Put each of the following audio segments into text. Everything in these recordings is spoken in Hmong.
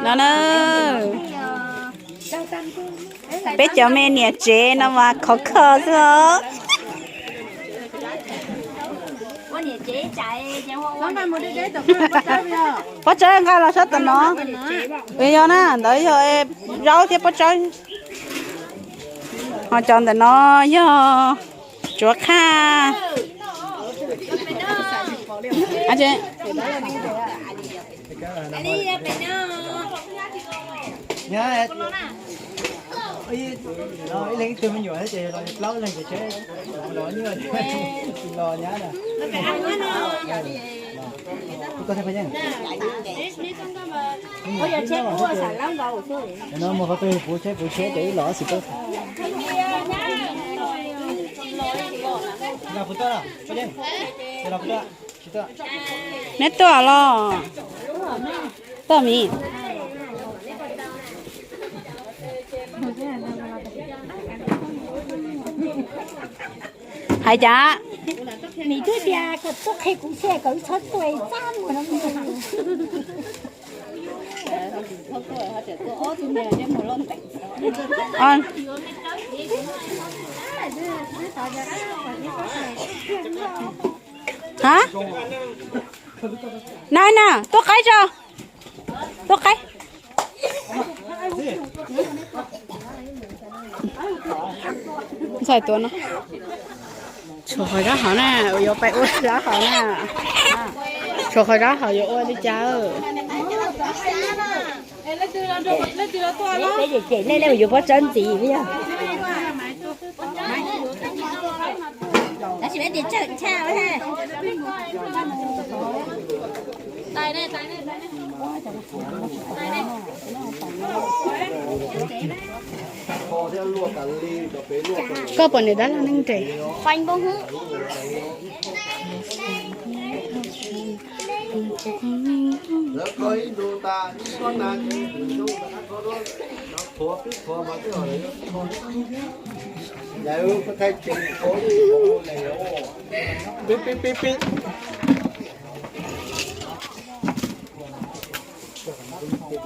No na, peb cov me niam tsev no mas khov kho xwb os. Pob tsawb nqa los sab tom no. Yog na, ntawd yog zaub thiab pob tsawb. Ho cov ntawm no yog tsuav qhaj. Ib leeg ib tug me nyuam ces los plaub leeg ces los nyab. No mus qhov twg puv tsheb puv tsheb ces ib los xwb. Neb tuaj los? Tuaj miv. Hais cas? Miv twb tias kom tuaj qhia kuv seb kom wb txhob tuaj txaj muag no. Ha, na na, tuaj qaib tso. Tuaj qaib. Ntxhais tuav no. Tshuav qhov zaub hauv na, yuav pais ua zaub hauv na. Tshuav qhov zaub hauv yuav ua li cas? Peb cem cem nej, nej mus yuav pob tsawb ntxiv yog. Tab sis peb tias tsawm tshaj. Koj puas niam dab laug neej nres?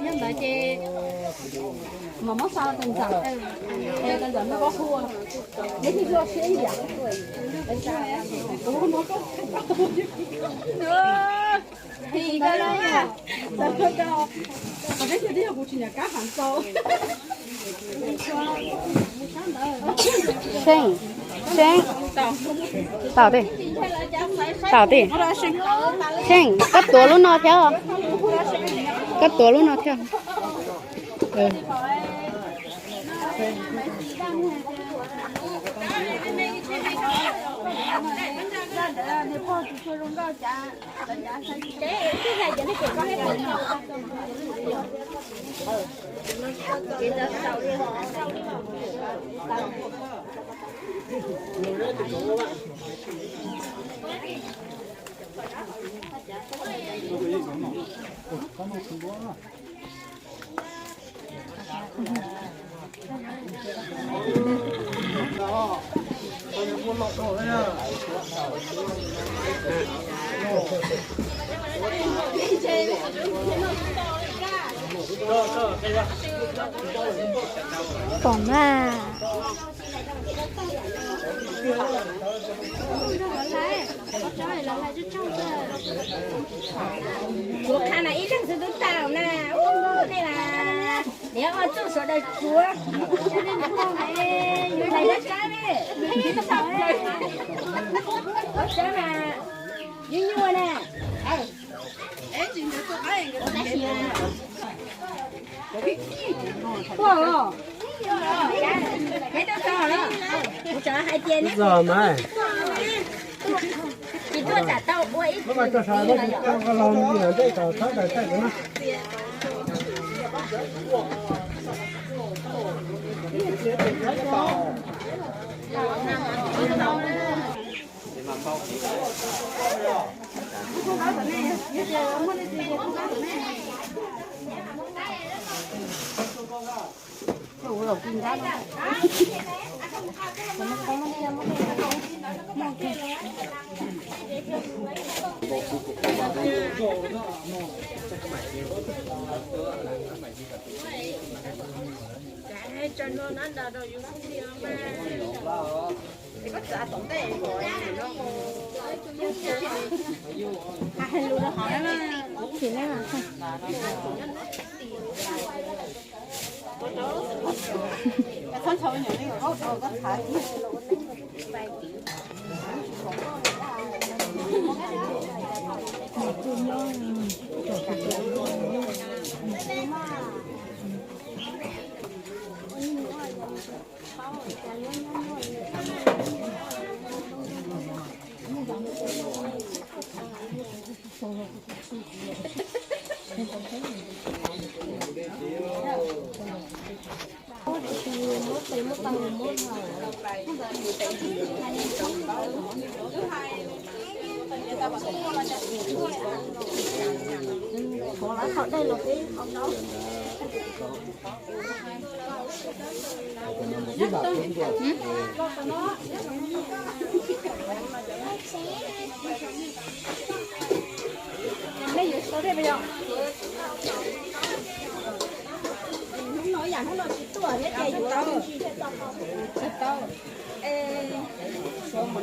Yog ntawd ces mam muab xa tus ntxawm, tus ntxawm no koj hu, neb thiaj zuaj siab ib yam. Peb twb yog kuv tsis nyiam kab hav ntxaus. Seej, Seej, tau tej, tau tej. Seej, koj tuav lub no thiab. Koj tuav lub no thiab. Pom mas. Kuv qha na ib leeg xwb twb tau na. Ub, nej mas niam ua txuj sawv daws tshuav. Yus hlais dab tsab ne, dab tsab mas nyuaj nyuaj na. Tsis tuaj tsam tau ua ib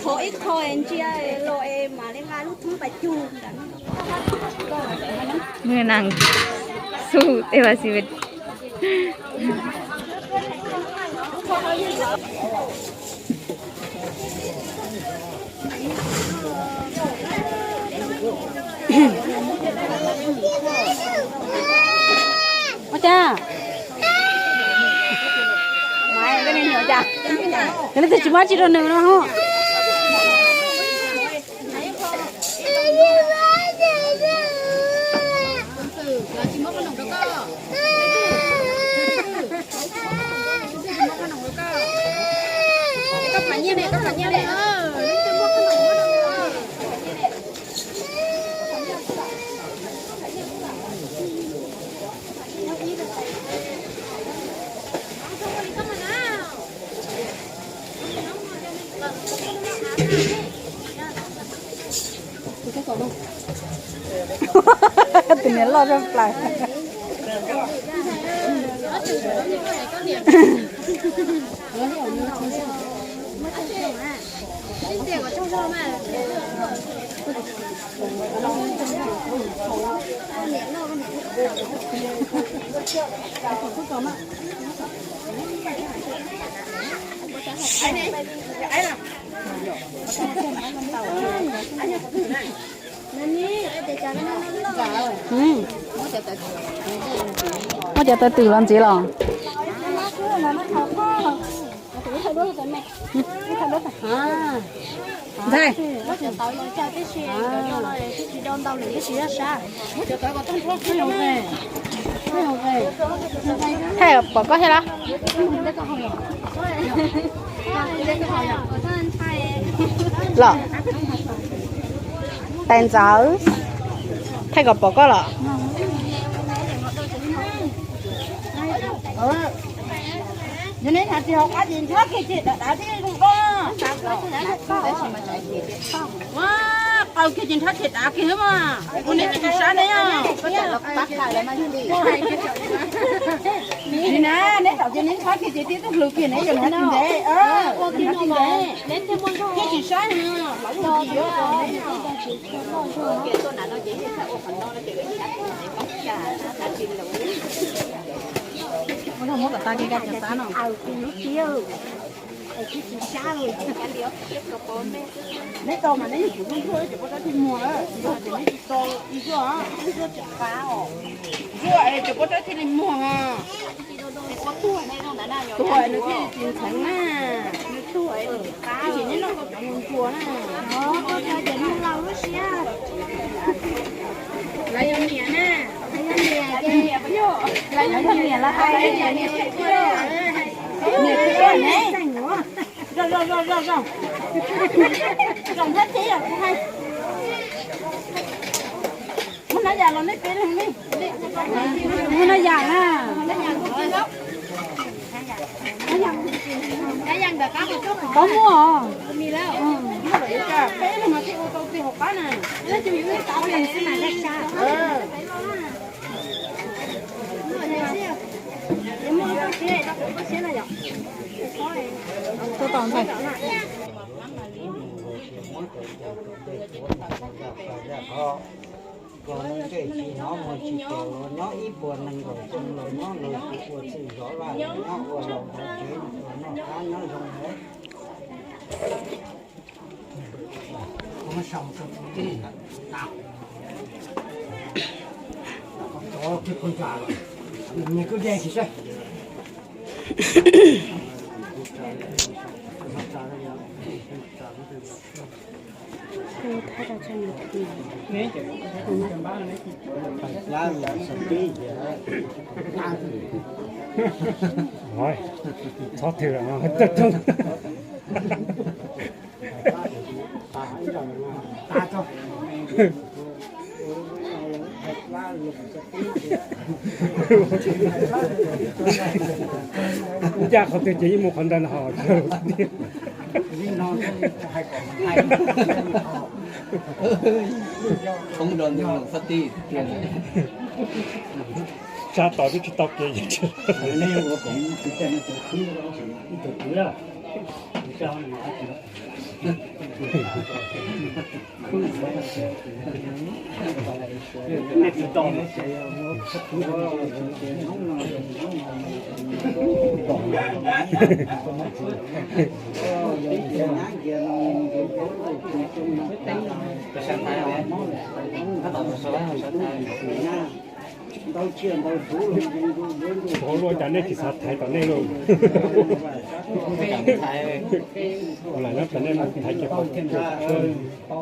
Qhov ib qho es ntsia los es mam li nqa lub thoob pas cug. Mus nag xu tej vas xi ve. Ua cas? Mas koj niam nyuam cas? Koj leej twg tsis muab tsis rau nws no hos. Tus niam loj zog plaws. Muab cov taw twm los ntxiv los? Ntxhais. Thaij pom koj thiab los? Los, tais ntxawm, thaij kom pom koj los? Yog neb hnav tsis haum qab ces nrhab kiag ces dav dav thiab zoo dua. Qaug kiag ces nrhab kiag dav kiag xwb mas. Ua neb tsis sab neb. Tsis na, neb thaum ces neb nrhab kiag ces tib tug hlws kiag neb yuav hnav tsis ntev. Neb tsis sab no, lawv ua tsis yuav. Muab kom tag kiag cov tag no. Neb tau mas neb yuav tsum zuaj zuaj ces pob rab thiaj muag, tsis zuaj ces neb tsis tau ib zuaj, ib zuaj tsis qab os. Zuaj es cov pob rab thiaj li muag os. Tuag nws thiaj li tsis ntxheev na. Tab sis neb noj tau cov ntsuag na. Lawv yog niam na. Lawv yog niam los hais, niam tsis tuaj ne. Zoo zoo zoo zoo zoo. Zoo thab teb os kuv hais. Muab nab yam los neb peb leeg ne. Muab nab yam na. Koj muaj os. Peb leeg mas thiaj ua tau tig hauv qab na. Tuaj tau ntawd. Koj tsis hnov muag tsis pom los nyob ib puas nees nkaum xyoo los nyob los tsis ua txwj zov vaj los nyob ua laus zov tsev los noj qab nyob zoo lawm. Txhob thwm, ncaj qhov twg ces yeej mus qhov ntawd no. Thoob nrog ntawm fab tij tiag. Tsa tom twb tsis tau kev. Ua luaj cas nej tsis xav thaiv tom nej lauj? Lam nyob tom nej mus thaiv kiag qhov.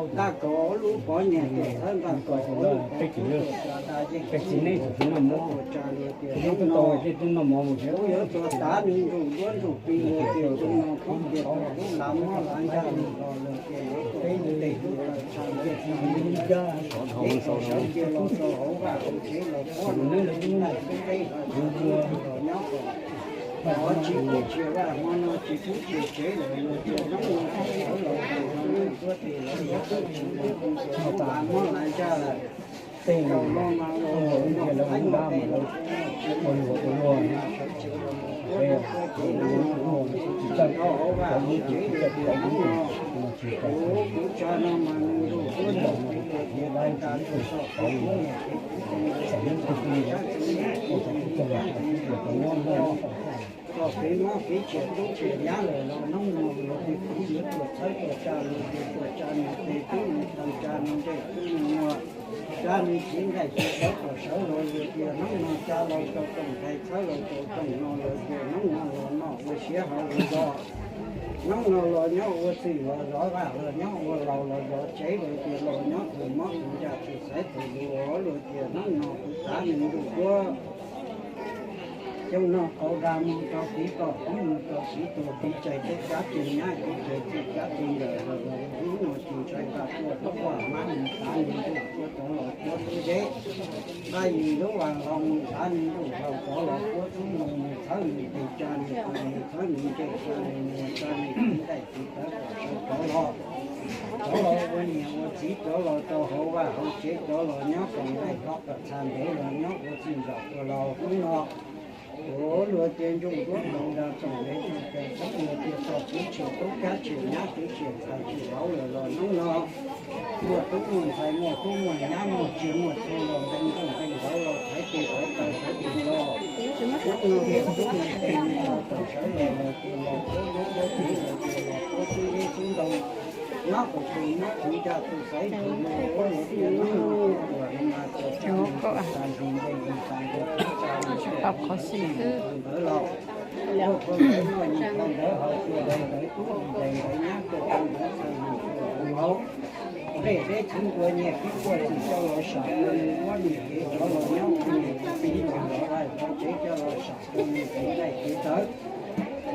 Ntaj kaum ob lub pov niam tus thawj, ntaj kaum ob lub peb txiv neej tus tsis noj mov, tus nyob tau tej tub noj mov mus thiab. Kuv yuav tsuas tav nws nrug duab nrug plig los tias tus no poob tias tus lub lav mob lav ncaj los los tias yuav tau peb teg tub taws tshaj ntiag tshaj ntiag, sawv cia los rau hauv vaj hauv tsev los puab los ntaim tub teb hauv tsev los nyob kom tsis pub tshias vaj hmo no tsis pub tshias tsev lawm los tias hnub no sawv los tus no tuab tes lawv yuav tau tsis mus tus lav mob lav ncaj lawm. Tej no mas los los ua ib npab mas los ua luag ua luag, tsis txawj, cov ib tsis txawj, kuv tsa no mas nws nrug duab nrug plig tias tias tag nrho rau saum tub niam kev puv tau xav nub tug tub niam ua tau tub txog los tau tub txog tau nyob noj txog kev mob kev tshiam tub tshiam nyab lawm los hnub no los tias kuv yuav tuam txhawb tuam tsa los tias tuam tsa nws tes tub nws taw, tsa nws ntsej tub nws muag, tsa nws txiv nqaij txiv tawv kom sawv los los tias hnub no tsa los rau koom nqaij, txhawb los rau koom no los tias hnub no los noj ua siav hauv ua zog, hnub no los nyob ua txwj los zov vaj los nyob ua laus los zov tsev los tias los nyob tus mob tus ncaj tus xaiv tus lus los tias hnub no kuv tav nws nrug duab. Xyoo no qau dag mus rau kev toj, qoob mus rau kev tuag, kev cai teb cab teg nyab, kev cai txij cab teg ntawm los los hnub no tsis ntshai nqaj tuaj, tuaj quaj mab mus tav nws ntuj, tuaj rov los puab tub zeb, nqaj yim lub vas hlau mus tav nws ntuj, hlau rov los puab tub nus, nws txhawb nws tes tsa nws taw, nws txhawb nws ntsej tsa nws muag, tsa nws txiv nqaij txiv tawv kom sawv rov los, rov los ua niam ua txiv, rov los rau hauv vaj hauv tsev, rov los nyob koom nqaij hlob kom txha ntev, los nyob ua txij zos ua laus hnub no. Ua luag tias ntsuj duab tau dag txoom ntev txoom kawg, ua luag tias txog kev tshiam tub cab tshiam nyab, kev tshiam ntxhais tshiam vauv lawm los hnub no muaj tub muaj ntxhais, muaj tub muaj nyab, muaj tsiaj muaj txhu los nqee ntuj nqee vauv los thaiv tes thaiv taw sawv tes los, hnub no muaj tub muaj ntxhais los kom sawv los los tias los puab lub lub kev los tias los puab xub zeb xub ntoo, nyob kom tus mob tus ncaj tus xaiv tus lus, ua luag tias hnub no ua mas txog tsa nqe tas nqe nqe tas nqe tsa nqe tsa nqe tau ntawd los, tuaj tau ntawd noj yim tau ntawd haus, tuaj tau ntawd tub ntawd nyab, tuaj tau ntawd txhais nqe txhais nqe haus, nqe deb txwv ntua nyiaj kub quaj txim coj los sam tus nus muab nws kev rov los nyob ua niam ua txiv, nws los lais rau tsev coj los sam tus nus kev nqaij kev tawv,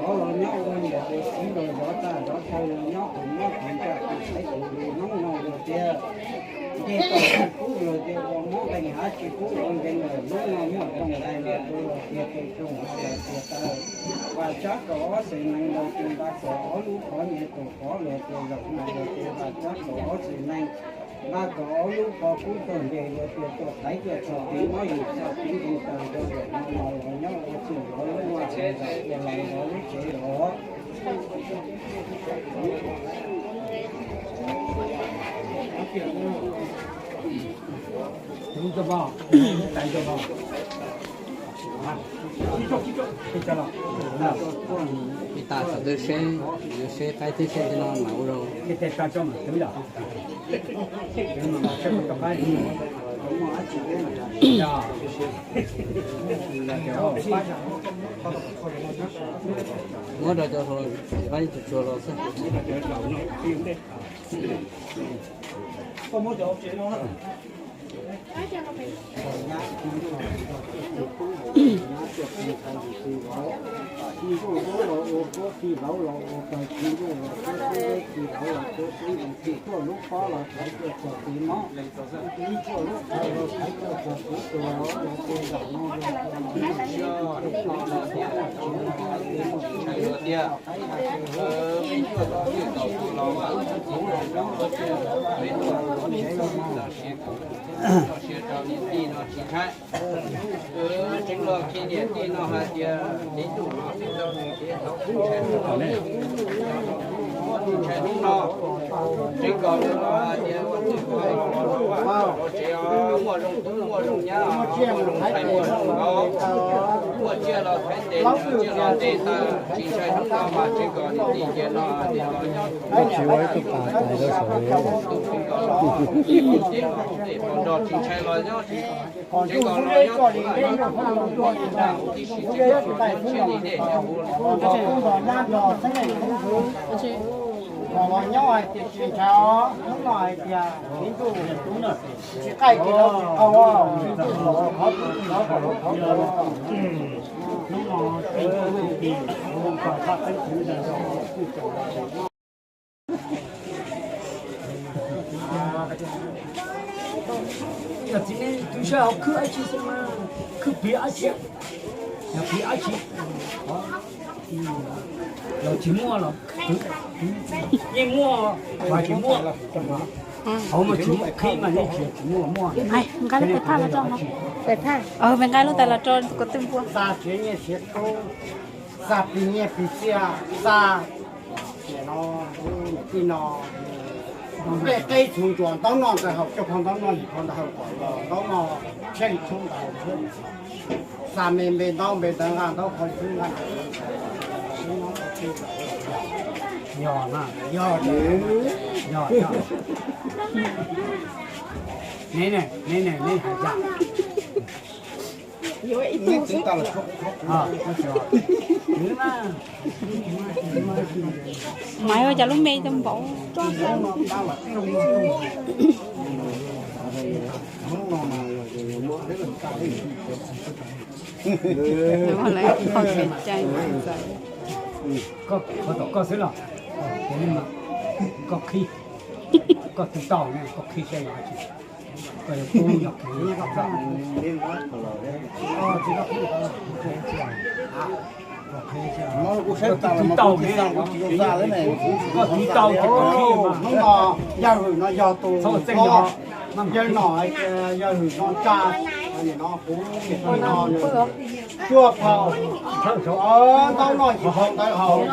rov los nyob ua niam ua txiv los zov txaj zov chaw los nyob tus mob tus ncaj tus xaiv tus lus, hnub no luag tias ncej toj tsis pub luag tias ua mob nqeeg hav, tsis pub ua nqeeg lawm, hnub no muaj rooj nqaij los rau luag tias tes rooj hav los tias taw. Vam tsab kaum ob txhais nees los tias nta kaum ob lub qhov nyiav tus qhov los tias zaum no los tias vam tsab kaum ob txhais nees, nta kaum ob lub qhov kub tag ntes los tias tuaj thaiv tuaj txog kev mob yus txoj kev nkeeg tag nrho zaum no los los nyob ua txwj zov lub vaj Ib tas xov twb seb, yuav seb qaib twb seb li no mas ua rau. Muab rau cov hluas, ib tug tsuag los xwb. Tseev los khi niam tij no hais tias tib tug no tsis tau nws ces tau tsis ntshai hnub no, tsis ntshai hnub no. Tseev kom nws los hais tias ua twj ua los los rau tsev os, muaj zoo tub muaj zoo nyab, muaj zoo ntxhais muaj zoo nkauj, muaj tsiaj los thaiv tes, tsiaj los ntes tag, tsis ntshai hnub no mas tseev kom niam tij cia no hais tias los nyob tsis ua ib tug pas tais rau saum tub tseev kom los nrog tsis ntshai los nyob tsis Tseev kom los nyob tsis ntshai, tib si tseev kom los nyob tsis ntshai li dej nyob huv los. Los nyob hais tias tsis ntshai os, hnub no hais tias ib tug tsis qaij ces tsis qaug os, ib tug los qhov twg los qhov twg los. Hnub no tseem tub tseem ki, tau faj qeeb txwv ntawd. Yog txiv neej twb saib hauv khwb dab tsi xwb mas, khwb pliv dab tsi, yog pliv dab tsi los tsis muaj los yeej muaj, mas tsis muaj. Hauv mas tsis muaj khib mas yeej tsis muaj muaj. Nqa lub tais thaj los rau, tais thaj, nqa lub tais los rau kuv twb npua. Xa siav nyiaj siav kub, xa plig nyiaj plig txiaj, xa no, tij no, nplej qeb txhuv ntsuas ntaub noj ntawv haus, cuaj phau ntaub noj yim phau ntawv haus kom los ntaub noj tshiab li tshoob ntawv, xa me npe ntaub npe ntawv nqa ntaub qhov li xwb nqa. Yog na, yog, yog, yog. Neb ne, neb ne, neb hais cas? Maiv ua cas lub me tau npaum. Koj xwb los, koj qhib, koj tus tau ne, koj qhib saib yog tsis, koj yuav pub yog qhib. Koj tus tau ne, koj tus tau ces koj qhib mas. Hnub no yawg hwm no yog tus, yawg no hais tias yawg hwm no tsa, no kuv no cuaj phau ntaub noj yim phau ntawv haus,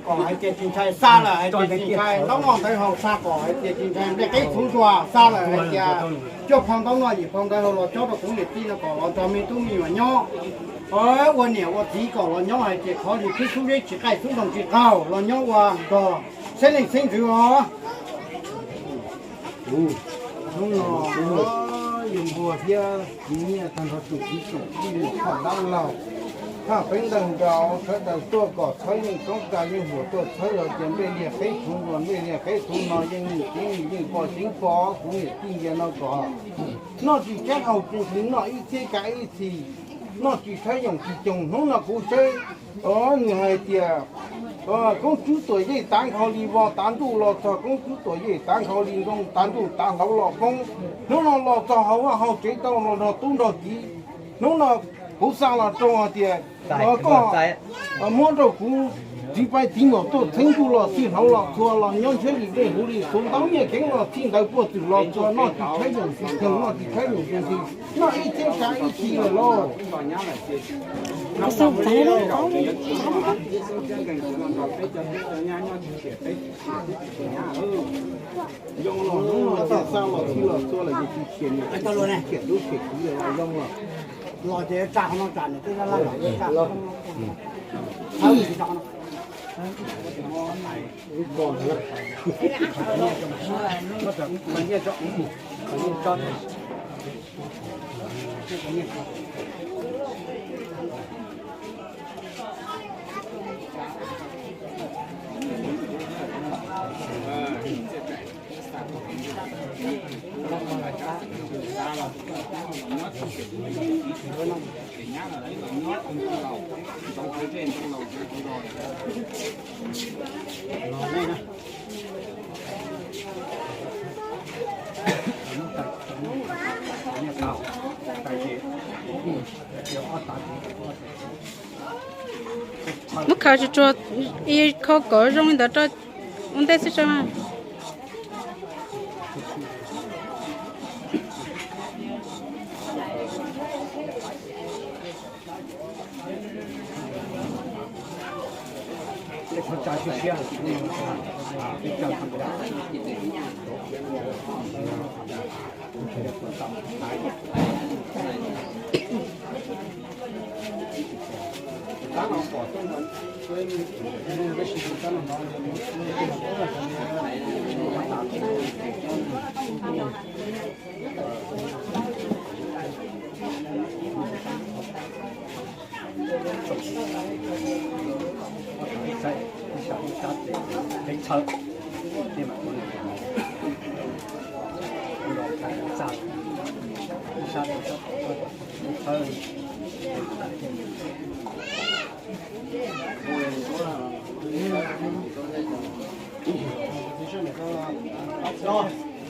kom hais tias tsis ntshai xa lawm hais tias tsis ntshai ntaub noj ntawv haus, xa kom hais tias tsis ntshai nplej qeb txhuv ntsuas, xa lawm hais tias cuaj phau ntaub noj yim phau ntawv haus los cob rau kuv niam tij no kom los nrog me tub me nyuam nyob, ua niam ua txiv kom los nyob hais tias qhov li khib xub zeb tsis qaij xub nroog tsis qaug los nyob ua nrog xeeb leej xeeb ntxwv os. Hnub no yus npua thiab nyiaj tag nrho tsoom txiv tsoom tij muam phauj dab laug, thaj peeb ntawg nraud sawv daws tuaj kom txhawb yeej txhoob tsa yeej huam tuaj txhawb los tias nplej liaj qeb txhuv los nplej liaj qeb txhuv no yeej ceev yeej pom ceev pom kuv niam tij ntias no kom noj tsis tshaib haus tsis hwv noj ib txhiab kav ib txhis, noj tsis tshaib yoom tsis coog. Hnub no kuv saib nws hais tias koob tswb tuam yej tav nkhaus li vog tav ntuj los txog koob tswb tuam yej tav nkhaus li ntoo tav ntuj tav hlauv los poob. Hnub no los txog hauv vaj hauv tsev tau los nrog tub nrog kiv. Hnub no kuv xa los rau hais tias koj muab rau kuv Txiv paib txiv npam tuaj txheeb ntuj los txij hauv los txhua los nyob ntshiab li dej huv li xuv ntaub nyiaj keeb los txij ntawd puag txwm los txhua noj tsis tshaib nyoos tsis theeg noj tsis tshaib nyoos tsis noj ib txhiab tsa ib txhis lawm lauj. Los ces tsa qhov no tsa nws twb laj laj los tsa. Muab khaws tsuag tsuag, ib khau kom zoo li ntawd rau ua ntej xwb tso mas.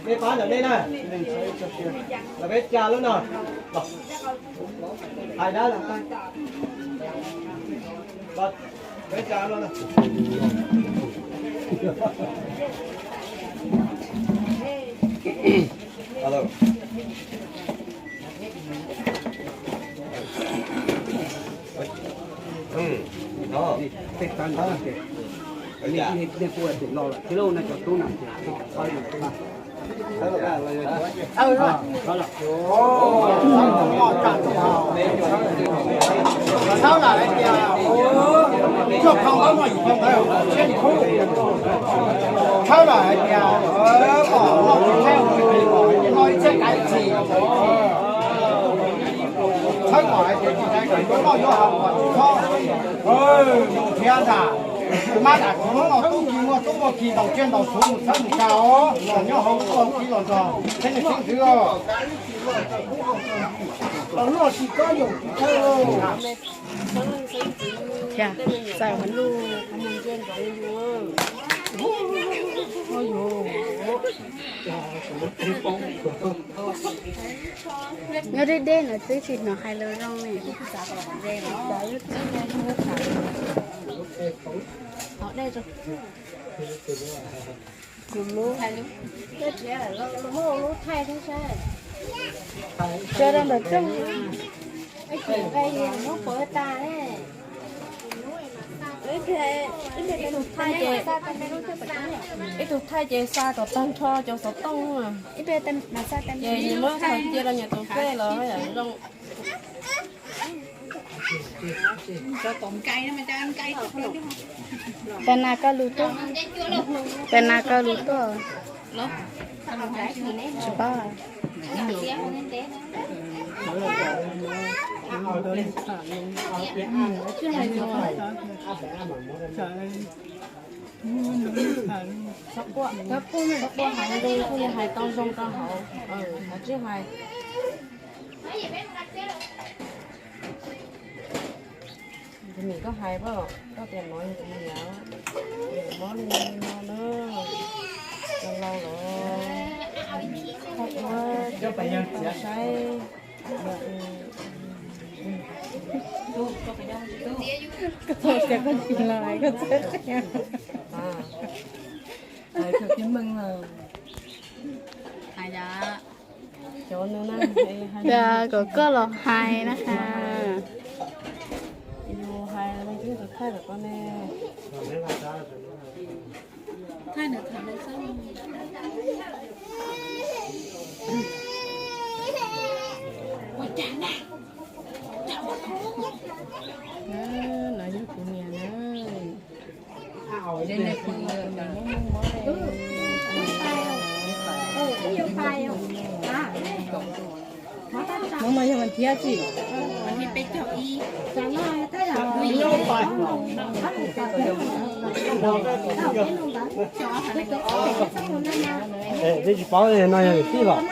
Peb pab ntawm nej na, los peb tsa lub no, hais dab los, peb tsa lub no. Txhawb kom hais tias tsis hais kom yuav noj yuav haus kom tsis txhob mus thiab ntag. Mab dam tsuv hnub no tub ki muaj tub muaj ki ntaus tsiaj ntaus txhuv mus txhawb mus tsa os, los nyob hauv ub hauv kiv los nrog xeeb leej xeeb ntxwv os. Los noj tsis txhob yaum tsis thawj. Thiab, txawm lub nyob deb deb no twb tsis hnov hais lus zoo li. Tso rau ntawm rooj. Ib tug thaij ces xa kom tag nrho cov xov tooj, ces nws muab cia rau nyias tus fej los zoo. Tais nas koj lus tuaj. Tais nas koj lus tuaj. Tsis paub. Txhob quaj, txhob quaj, hais zoo, hais tau zoo rau hauv, hais tsis hais. Tus niam koj hais pom koj tias no yog tus niam, mob li no na, laus laus los koj ua tau saib. Koj txhob tias koj tsis los, koj txhob qhia. Hais txog tib meej na. Hais tias cov no na, tias kom koj los hais na. Yus hais leej twg thaij kom koj ne. No yog kuv niam na. Hmoob no yog vas thiab tsis? Nej tsis paub no yog niam tij los?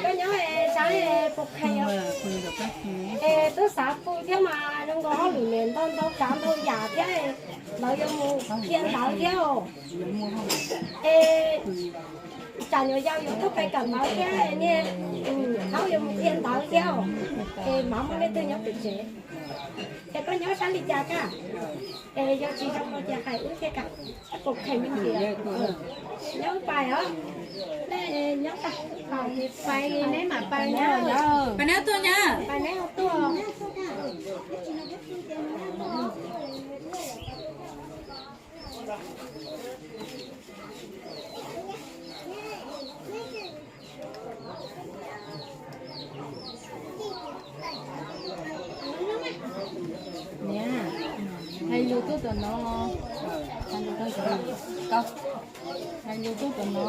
Koj nyob sab puas kheev? Es twb xav pw thiab mas zoo nkaus hauj lwm ntau ntau tsav ntau yam thiab, lawv yuav mus qhia ntawv thiab os. Es tsam nyuam yaus yuav tuaj pais kawm ntawv thiab, niaj hnub yuav mus qhia ntawv thiab os. Es mam muaj leej twg nyob pem tsev. Es koj nyob sab li cas koj? Es yog tsis zoo no ces hais wb thiaj kam. Puas kheev me ntsis? Nyob pais os. Nyob pais, pais, neb mam pais na. Pais neb tuaj na. Pais neb tuaj. Niam, hais lus tuaj tom no. Hais lus tuaj tom no.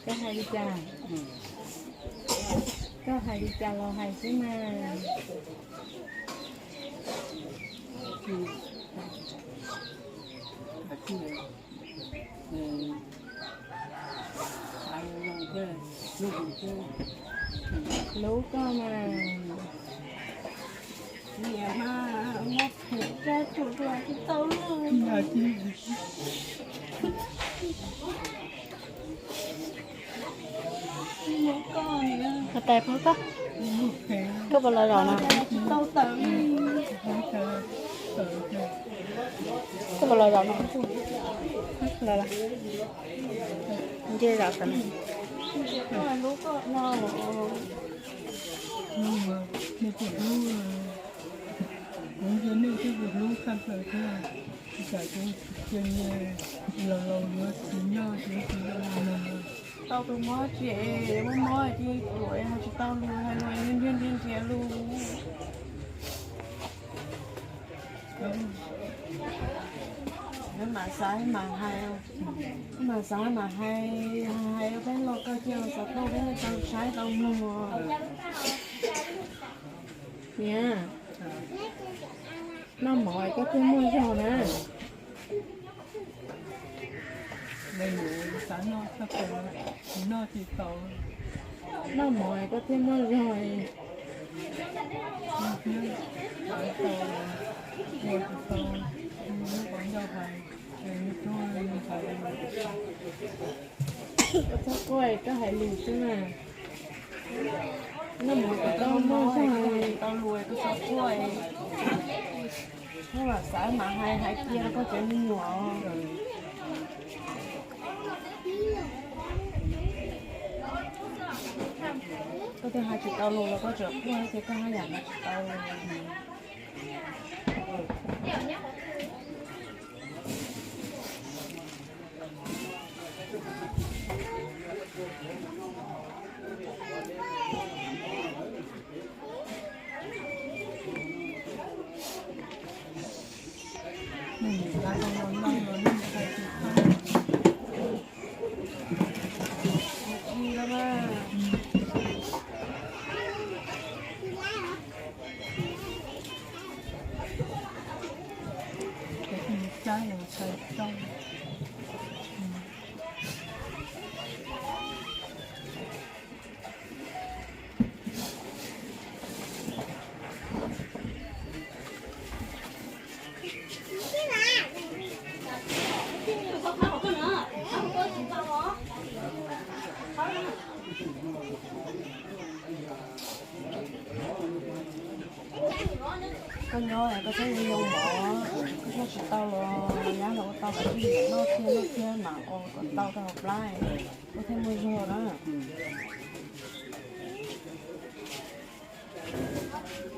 Koj hais li cas? Koj hais li cas los hais xwb mas. Hlub koj mas. Niam mas muab phem rab tsum dua tsis tau lawm. Tais phob koj, koj puas los zaum no? Koj puas los zaum no? Los, nce zaum tam no. Kuv yog nej twb hlub tshaj plaws thiab, tsis kam kuv cia los laus yuav tsis nyob tsis tsis zoo li no. Tau tus mob tsis es mob mob ces ruam hais tsis tau lus, hais lus nthiab nthiab ntsia lus. Mam xav mam hais, mam xav mam hais, hais peb los koj cia xav tau peb tau saib tau mloog. Niam, noj mov koj thiaj muaj zog na. Noj mov koj thiaj muaj zog. Koj txhob quaj, koj hais lus xwb mas. Noj mov kom koj muaj zog. Tau lus koj txhob quaj. Koj mam xav mam hais, hais cia rau koj cov me nyuam. Koj twb hais tsis tau lus los koj tseem quaj ces koj haj yam hais tsis tau lus. Koj nyob koj thiaj li yoo mov, koj noj tsis tau los nyab los ua tau kom ib noj thiab noj thiab mam ua kom tau rau hauv plab, koj thiaj muaj zog na.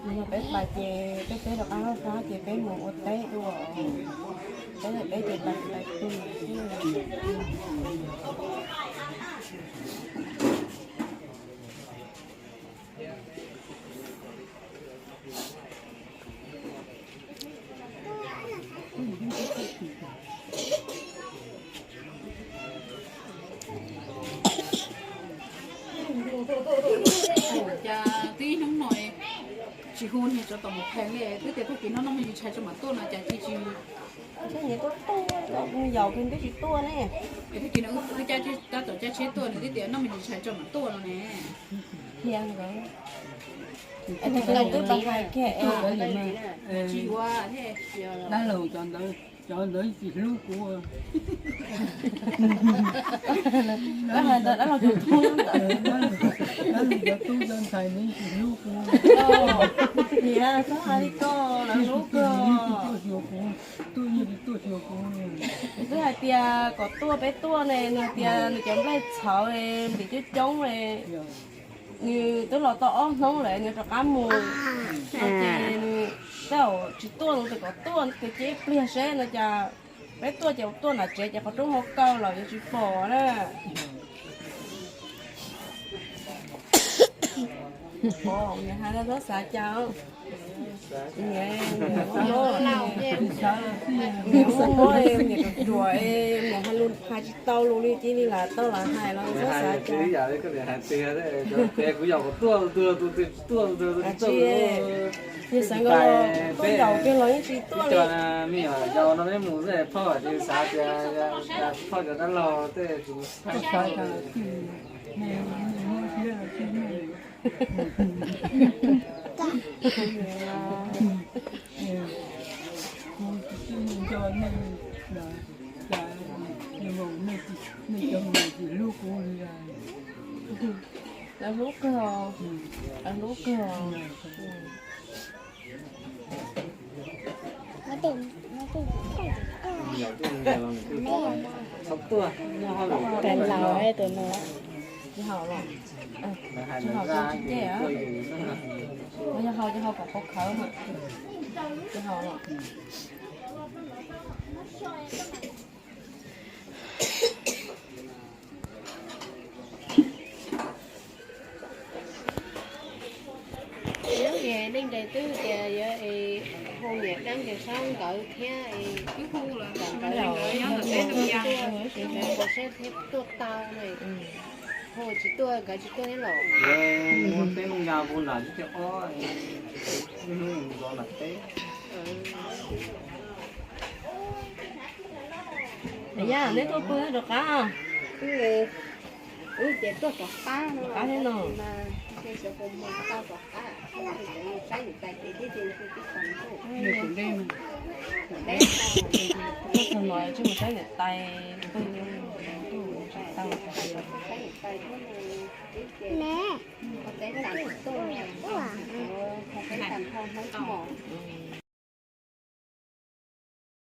Nws yog peb pais ces peb peb rov qab loj hlob ces peb mus ua teb dua. Peb peb ces pais pais tu xwb. Cas twb ib hnub no tsis hu niag tsov tom mus phees li, twb tias tag kis no noj me ntsis tshais tso mam tuaj no cas tsis, tsis, tag kis no wb tab tom caij tsheb tuaj nws twb tias noj me ntsis tshais tso mam tuaj no ne. Tsis ua thiab. Dab laug cov ntawd, cov ntawd tsis hlub kuv. Dab laug cov tub cov ntxhais nws tsis hlub kuv. Niam, txhob hais li ko, lawv hlub kawg. Tuaj xyuas kuv, tuaj yeej tsis tuaj xyuas kuv. Twb hais tias kom tuaj peb tuaj ne, nws hais tias nws cov nplaig txhawv, ntim coob coob ne. Nws twb los tau ob hnub lawm nws rov qab mus no ces nws tej zaum tsis tuaj no ces kom tuaj ces ib pliag seb no cas peb tuaj ces tuaj nram tsev ces qhov rooj hauv kaw lawm yuav tsis pom na. Niam hais no txhob xav cas. Niam muaj mob, niam ruam ruam, niam hais lus hais tsis tau lus li, cia li lam tau lam hais los txhob xav cas. Kuv yaum kom tuaj, tuaj, tuaj, tuaj, tuaj, tuaj, tuaj. Yog xav nkaus los koj yaum kiag los yeej tsis tuaj li. Me nyuam yaus no neb mus xwb, phauj tsis xav tias phauj cov dab laug tej tus. Kuv tsis nco nej, cas nej cov mus tsis hlub kuv li. Lawv hlub kawg, lawv hlub kawg. Tus laus tus no. Tsis haus los? Tsis haus ces tsis nce. Yog haus ces haus kom khawv khawv mas. Tsis haus los? Lub es neej nres twb tias yuav es hu niam dab nkes sab nkawd thiab es ib hu los nkawd nyob ntawm teb no, hu seb thiab tuaj tau no, hu tsis tuaj nkawd tsis tuaj thiab los. Muaj teb Looj Yaj hu nram teb ob, ib hnub mus zov nram teb. Yaj, neb tuaj pw rov qab. Wb ces tuaj rov qab no, rov qab thiab no. Tuaj txog no tsis mus saib niam tais, pw tsis tau.